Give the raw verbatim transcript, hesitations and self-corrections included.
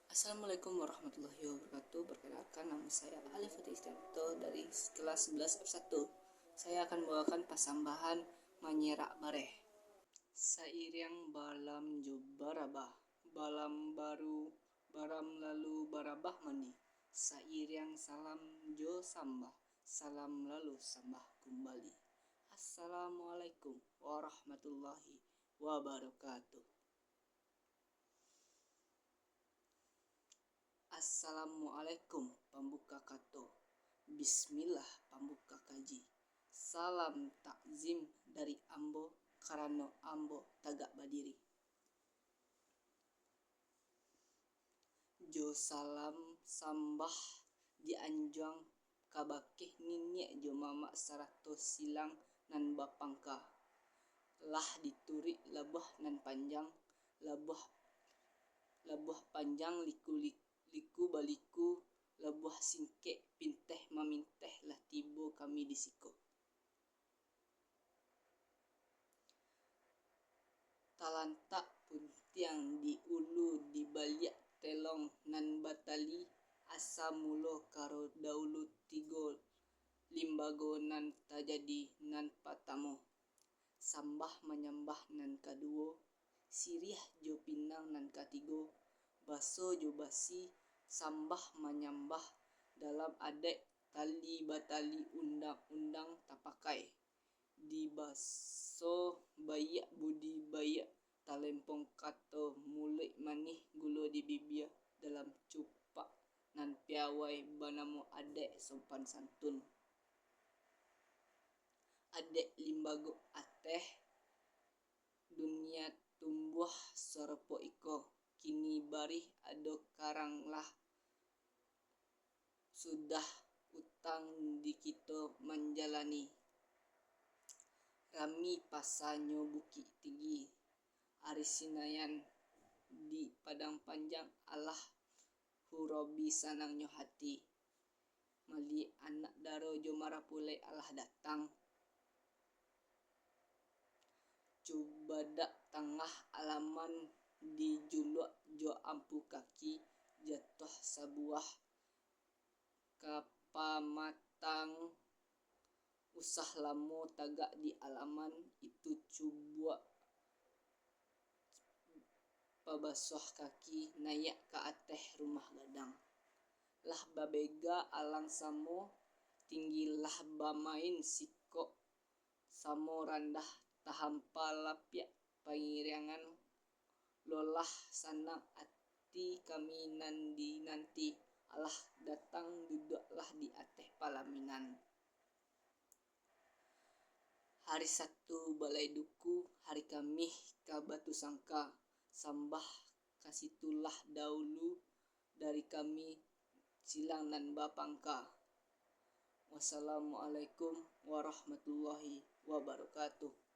Assalamualaikum warahmatullahi wabarakatuh. Perkenalkan, nama saya Alif Fatih Istianto dari kelas sebelas F satu. Saya akan membawakan pasambahan Manyerak Bareh. Sairiang balam jo barabah, balam baru, balam lalu barabah mandi. Sairiang salam jo sambah, salam lalu sambah kumbali. Assalamualaikum warahmatullahi wabarakatuh. Assalamualaikum pambuka kato. Bismillah pambuka kaji. Salam takzim dari ambo, karano ambo tagak badiri. Jo salam sambah dianjuang kabake niniak jo mamak sarato silang nan bapangka. Lah dituruik labuah nan panjang, labuah, labuah panjang liku-liku, liku baliku, labuah singkek pinteh maminteh, lah tibo kami di siko. Talantak puntiang di ulu, di baliak telong nan batali, asa mulo karo daulu tigo limbago nan tajadi. Nan patamo, sambah manyambah, nan kaduo, siriah jo pinang, nan katigo, baso jo basi, sambah manyambah dalam adaik tali batali undang-undang tapakai. Di baso baiak budi baiak talempong kato, muluik manih gulo di bibia, dalam cupak nan piawai banamo adaik sopan santun. Adaik limbago ateh dunia tumbuah sarupo iko, kini barih ado karang lah sudah utang di kito manjalani. Rami pasanyo Bukik Tinggi, ari Sinayan di Padang Panjang, alah hurobi sanangnyo hati. Maliek anak daro jo marapulai alah datang. Cubadak tangah alaman dijuluak jo ampu kaki, jatuah sabuah kapamatang usah lamo tagak di alaman itu cubuak pabasuah kaki, naiak ka ateh rumah gadang. Lah babega alang samo, tinggi lah bamain sikok samo randah, tahampa lapiak pangiriangan, lolah sanang ati kami nan dinanti, alah datang duduaklah di ateh palaminan. Hari Satu balai duku, hari Kamih ka Batu Sangka, sambah ka situlah daulu dari kami silang nan bapangka. Wassalamualaikum warahmatullahi wabarakatuh.